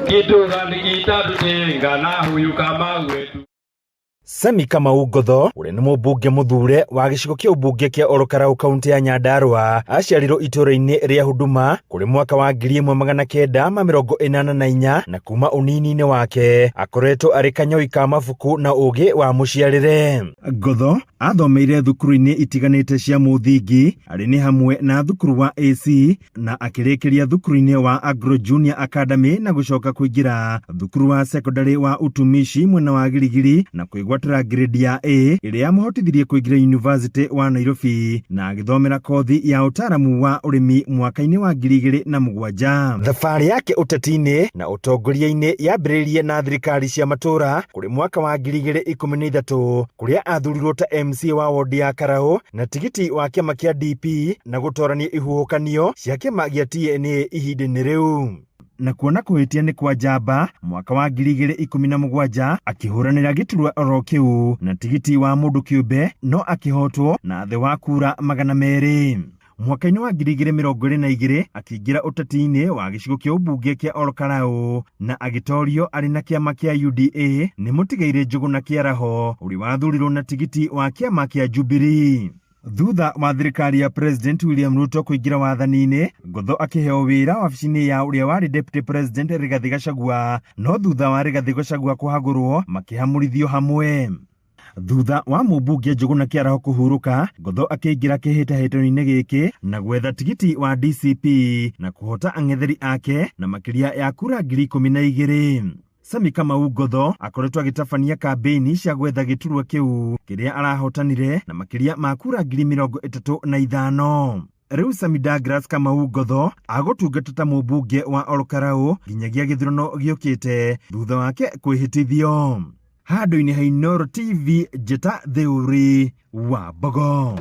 Kitu gani kitatutenga na huyu Kamau wetu? Sammy Kamau Ngotho ũrĩa nĩ mũmbunge mũthure wa gĩcigo kĩa ũmbunge kĩa Ol Kalou kaunti ya Nyandarua aciarirwo itũũra-inĩ rĩa Huduma kũrĩ mwaka wa 1984 na kuma ũnini-inĩ wake akoretwo arĩ kanyoi ka mabuku na ũgĩ wa mũciarĩre. Ngotho athomeire thukuru-inĩ itiganĩte cia mũthingi arĩ nĩ hamwe na thukuru wa AC na akĩrĩkĩria thukuru-inĩ wa Agro Junior Academy na gũcoka kũingĩra thukuru wa secondary wa Utumishi mwena wa Giligili na kwĩgwatĩra grade ya A ĩrĩa yamũhotithirie kũingĩra University wa Nairobi na agĩthomera kothi ya ũtaaramu wa ũrĩmi mwaka-inĩ wa 2007. Thabarĩ yake ũteti-inĩ na ũtongoria-inĩ yambĩrĩirie na thirikari cia matũũra kũrĩ mwaka wa 2013 kũrĩa athurirwo ta MCA wa wodi ya Karau na tigiti wa kĩama kĩa DP na gũtorania ihuhũkanio cia kĩama gĩa TNA ihinda-inĩ rĩu. Na kuona kũhĩtia nĩ kwa njamba mwaka wa 2017 akĩhũranĩra gĩturwa oro kĩu na tigiti wa mũndũ kĩũmbe no akĩhotwo na thĩ wa kura 200. Mwaka-inĩ wa 2022 akĩingĩra ũteti-inĩ wa gĩcigo kĩa ũmbunge kĩa Ol Kalou na agĩtorio arĩ na kĩama kĩa UDA nĩ mũtigairĩ Njũgũna Kĩaraho ũrĩa wathurirwo na tigiti wa kĩama kĩa Jubilee. Thutha wa thirikari ya President William Ruto kũingĩra wathani-inĩ, Ngotho akĩheo wĩra wabici-inĩ ya ũrĩa warĩ Deputy President Rigathi Gachagua, no thutha wa Rigathi Gachagua kũhagũrwo makĩhamũrithio hamwe. Thutha wa mũmbunge Njũgũna Kĩaraho kũhurũka, Ngotho akĩingĩra kĩhĩtahĩtano-inĩ gĩkĩ na gwetha tigiti wa DCP na kũhota ang'etheri ake na makĩria ya kura 12,000. Sammy Kamau Ngotho akoretwo agĩtabania kambĩini cia gwetha gĩturwa kĩu kĩrĩa arahotanire na makĩria ma kura 35,000. Rĩu Sammy Douglas Kamau Ngotho agũtungata ta mũmbunge wa Ol Kalou nginyagia gĩthurano gĩũkĩte thutha wake kwĩhĩtithio. Handũ-inĩ ha Inooro TV njĩta Theuri wa Mbogo.